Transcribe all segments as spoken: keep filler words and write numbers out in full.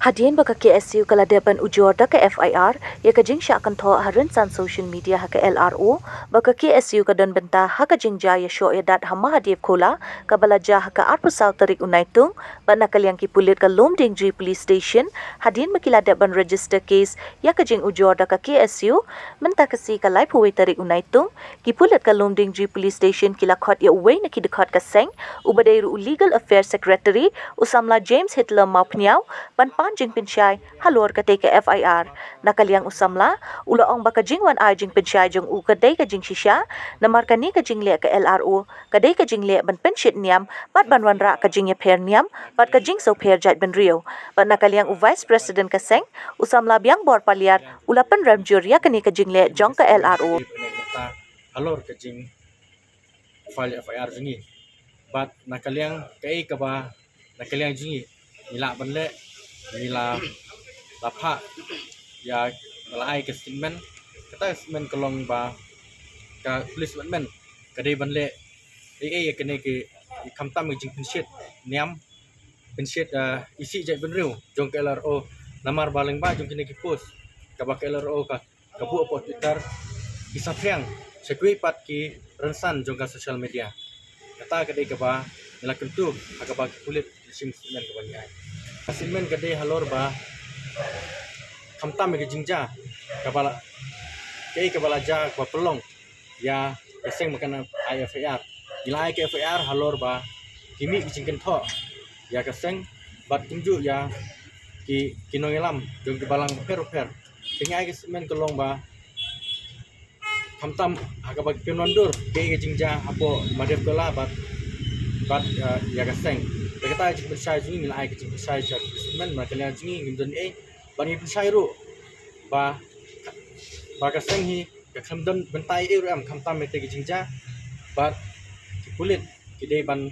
Hadien ba ka K S U ka la dep ban ujor da ka F I R ïa ka jingshah kynthoh ha rynsan social media ha ka L R O ba ka K S U ka don bynta ha ka jingjia ïashoh ïadat ha Mahadev Khola kaba la jia ha ka arphew saw tarik u Naitung, bad na ka liang ki pulit ka Lumdiengjri Police Station, hadien ba ki la dep ban register case ïa ka jingujor da ka K S U, mynta ka sngi ka laiphew wei tarik u Naitung, ki pulit ka Lumdiengjri Police Station ki la khot ïa uwei na ki dkhot ka seng, uba dei ruh u Legal Affairs Secretary, u samla James Hitler Mawphniaw, ban pan jingpynshai halor katei ka F I R. Na ka liang u samla, u la ong ba ka jingwan ai jingpynshai jong u ka dei ka jingshisha, namar kane ka jingleh ka L R O ka dei ka jingleh ban pynshit niam bad ban wanrah ka jingïapher niam bad ka jingsngewpher jaitbynriew. Bad na ka liang u Vice President ka seng, u samla Biangbor Paliar, u la pynrem jur ïa kane ka jingleh jong ka L R O. Halor ka jing file F I R jong ngi. Bad na ka liang kaei kaba na ka liang jong ngi ngi lah ban leh, ngi la, la phah ïa, la ai ka statement. Kata ka statement ka long ba ka police department ka dei ban leh ei ei ïa kane ka, khamtam ka jingpynshit niam, pynshit, ah, isih jaitbynriew jong ka L R O, namar ba lyngba jong kine ki post kaba ka L R O ka ka buh hapoh Twitter, ki saphriang sha kiwei pat ki rynsan jong ka social media. Kata ka dei kaba ngi la kyntu ha kaba ki pulit ki shim statement kaba ngi ai. Ka statement ka dei halor ba khamtam ïa ka jingjia kaba la, kaei kaba la jia kaba pynlong ïa ka seng ba kan ai F I R. Ngi la ai ka F I R halor ba ki mih ki jingkynthoh ïa ka seng bad kumjuh ïa ki, ki nongïalam jong ki balang bapher bapher. Te ngi ai ka statement ka long ba khamtam ha kaba ki pynwandur kaei ka jingjia hapoh Mahadev Khola bad, bad, eh, ïa ka seng. Te kata ka jingpynshai jong ngi, ngi la ai ka jingpynshai sha ka statement, na ka liang jong ngi ngim don ei, bad ngi pynshai ruh ba, ba ka seng hi ka khlem don bynta ei ruh em khamtam ïa kata ka jingjia, bad ki pulit ki dei ban,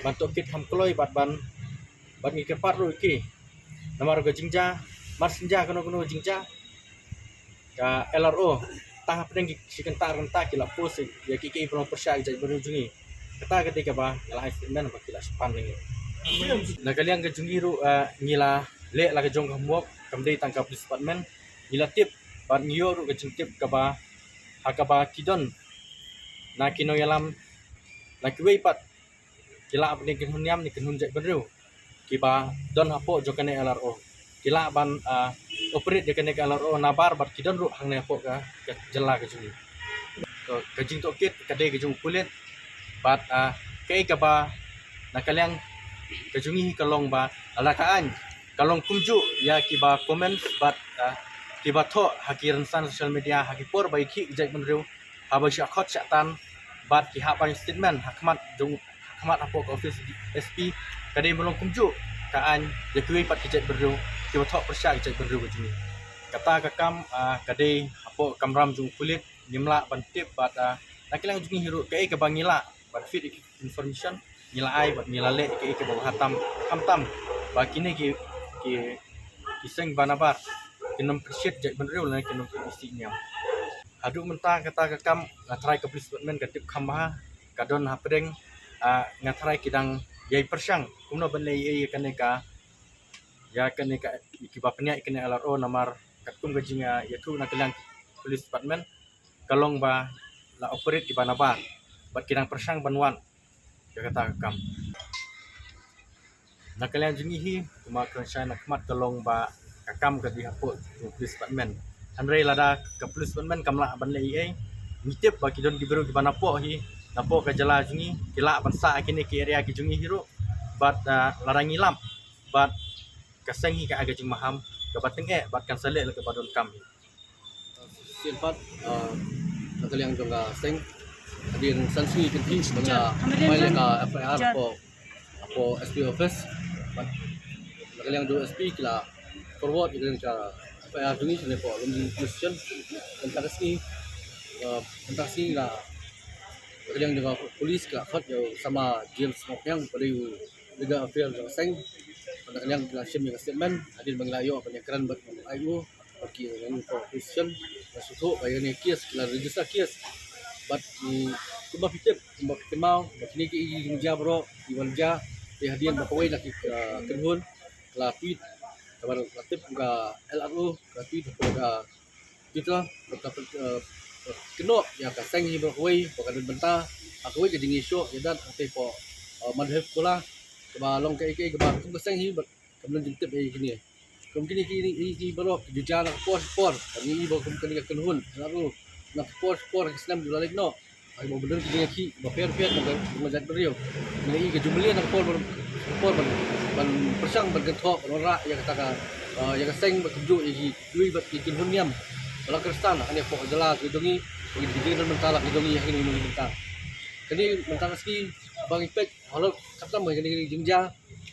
ban tohkit kham kloi bad ban, bad ngi kyrpad ruh ïa ki. Namar ka jingjia, mar shu jia kano kano jingjia, ka L R O tang hapdeng ki shi kynta ar kynta ki la post ïa kiei kiei ba long pyrshah ïa ka jaitbynriew jong ngi. Kata ka dei kaba ngi la ai statement ba ki la shu pan na ngi. Na ka liang ka jong ngi ruh, eh, ngi la leh la ka jong ka homework, kam dei tang ka police department. Ngi la tip bad ngi ïoh ruh ka jingtip kaba, ha kaba ki don na ki nongïalam, na kiwei pat ki lah ban kynhun niam ne kynhun jaitbynriew kiba don hapoh jong kane L R O. Ki lah ban, ah, operate ïa kane ka L R O nabar bad ki don ruh hangne hapoh ka, ka jylla ka jong ngi. Ka, ka jingtohkit ka dei ka jong u pulit bad, ah, kaei kaba na ka liang ka jong ngi ka long ba lada ka aiñ ka long kumjuh ïa kiba comment bad, ah, kiba thoh ha ki rynsan social media ha ki por ba ïa ki jaitbynriew haba shah khot shah tan bad ki hap ban statement ha khmat jong, ha khmat hapoh ka office S P, ka dei ban long kumjuh ka aiñ ïa kiwei pat ki jaitbynriew kiba thoh pyrshah ki jaitbynriew ka jong ngi. Kata ka kam, ah, ka dei hapoh kamram jong u pulit, ngim lah ban tip bad, ah, na ka liang jong ngi hi ruh kaei kaba ngi lah ban feed ïa ki information ngi la ai bad ngi la leh ïa kaei kaba bha tam, khamtam ba kine ki, ki, ki seng ba nabar kin ym pynshit jaitbynriew lane kin ym pynisih niam. Haduh mynta kata ka kam nga tharai ka police department ka tip kham bha, ka don hapdeng, ah, nga tharai ki dang ïai pyrshang kumno ban leh ïa kane ka, ïa kane ka, kiba pynïaid kane L R O namar katkum ka jing, ah, ïathuh na ka liang police department ka long ba la operate kiba nabar bad ki dang pyrshang ban wad ïa kata ka kam. Na ka liang jong ngi hi, kumba kren shai na khmat ka long ba ka kam ka dei hapoh jong police department. Hynrei lada ka police department kam lah ban leh ei ei, ngi tip ba ki don ki briew kiba napoh hi, napoh ka jylla jong ngi, ki lah ban sah ha kine ki area ki jong ngi hi ruh. Bad, ah, lada ngi lap bad ka seng hi ka ai ka jingmaham kaba tyngeh bad kan sa leh la kaba donkam hi. Shisien pat, ah, na ka liang jong ka seng, hadien san sngi kynthih ba nga file ïa ka F I R hapoh, hapoh S P office. Bad na ka liang jong S P ki la forward ïa ka F I R jong ngi sha hapoh Lumdiengjri Police Station. Mynta ka sngi, ah, mynta ka sngi la, na ka liang jong ka police ki la khot ïa u samla James Mawphniang, ba dei u Legal Affairs jong ka seng. Bad na ka liang ki la shim ïa ka statement hadien ba ngi la ïoh ban ïakren bad u I O. Ba ki ngan ko question ba shu thoh ba ïa kane case, ki la register case. Bad, mm, kumba phi tip, kumba phi kynmaw ba kine ki jingjia baroh ki wan jia, te hadien ba kawei na ki, ah, kynhun la tweet Kaba la tip ka L R O ka tweet hapoh ka Twitter, ka, ka, eh, kynnoh ïa ka seng hi baroh kawei ba ka don bynta ha kawei ka jingïasoh ïadat hangtei hapoh, eh, Madhepkhola, kaba long kaei kaei kaba kum ka seng hi bad kam don jingtip ïa kine. Kum kine ki, ki, ki baroh ki ju jia na ka por por, ka ngi i ba kum kane ka kynhun L R O na ka por por ka snem ju la leit noh. Ai ba don ki jingïakhih ba pher pher na ka jait bynriew. Ngi i ka ju mlien na ka por, por ban, ban pyrshang ban kynthoh ban wanrah ïa kata ka, ah, ïa ka seng bad kumjuh ïa ki kiwei bad ki kynhun niam ba la kyrshan hangne hapoh jylla ka jong ngi, ba ki don bynta la ka jong ngi hangne mynta. Kane mynta ka sngi ba ngi peit halor khamtam kane ka jingjia,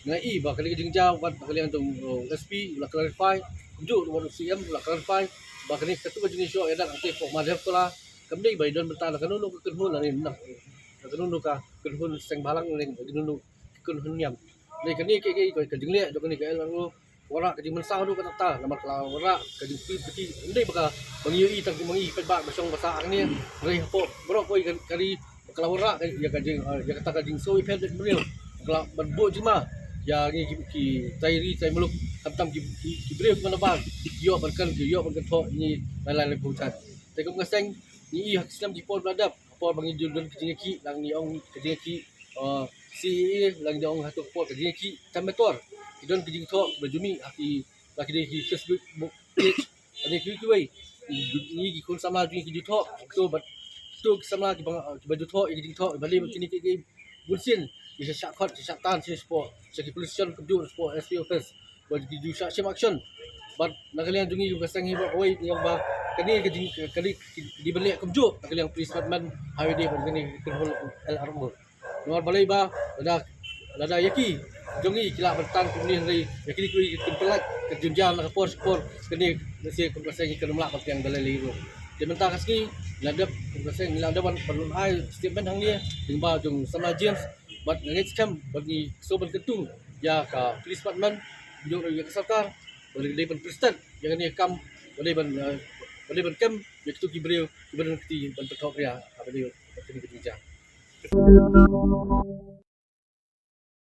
nga i ba kane ka jingjia wat ba ka liang jong, uh, S P u la clarify, kumjuh wat u C M u la clarify ba kane katu ka jingïasoh ïadat hangtei hapoh Madhepkhola kam dei ba i don bynta na kano kano ka kynhun lane na kano kano ka kynhun seng bhalang lane na kano kano ka kynhun niam. Lane kane ka, ka, ka, ka jingleh jong kane ka L R O wanrah ka jingmynsaw haduh katta katta namar ka la wanrah ka jingpynpyni. Ym dei ba ka ba ngi ïohi tang ba ngi paidbah ba shong ba sah hangne, hynrei hapoh baroh kawei ka, ka ri ba ka la wanrah ka, ïa ka jing, ïa kata ka jingsngew ïapher bad briew. Ka la ban buh jingma ïa ngi ki, ki trai ri trai muluk, khamtam ki, ki, ki briew kiba nabar ki ïoh ban kren, ki ïoh ban kynthoh ïa ngi lai lai pyrshah. Te kum ka seng ngi i ha ki snem ki por ba la dep, por ba ngi ju don ka jingïakhih, la ngi ong ka jingïakhih, uh, C A A, la ngi ong hato ka por ka jingïakhih tam metor, ki don ka jingthoh ba ju mih ha ki, la ki dei ki Facebook page. Ani ki kiwei ngi ki khun samla ju ngi ki ju thoh, to bad to ki samla kiba, kiba ju thoh ïa ki jingthoh ba lei ba kine ki, ki bun sien ki shah khot, ki shah tan sien sport, sha ki police station kumjuh sport S P office. Bad ki ju shah shim action. Bad na ka liang jong ngi ka seng hi ba kawei ïa ba kane ka jing, kane ki dei ban leh kumjuh na ka liang police department, highway dei bad kane ka kynhun L R O. Namar balei ba lada, lada ïa ki jong ngi ki lah ban tan kumne hynrei ïa kine kiwei ki pynpyllait ka jynjar na ka por sha ka por, kane lehse kum ka seng kan ym lah ban pdiang da lei lei ruh. Te mynta ka sngi ngi la dep, kum ka seng ngi la dep ban, ban ai statement hangne lyngba jong samla James. Bad nga ngeit skhem ba ngi sngewbha ban kyntu ïa ka police department, ïa ka sorkar ba dei ban pyrshah ïa kane ka kam, ba dei ban, eh, ba dei ban kem ïa kitu ki briew kiba don kti ban pynthok ria ha ba dei ban kti ban jia.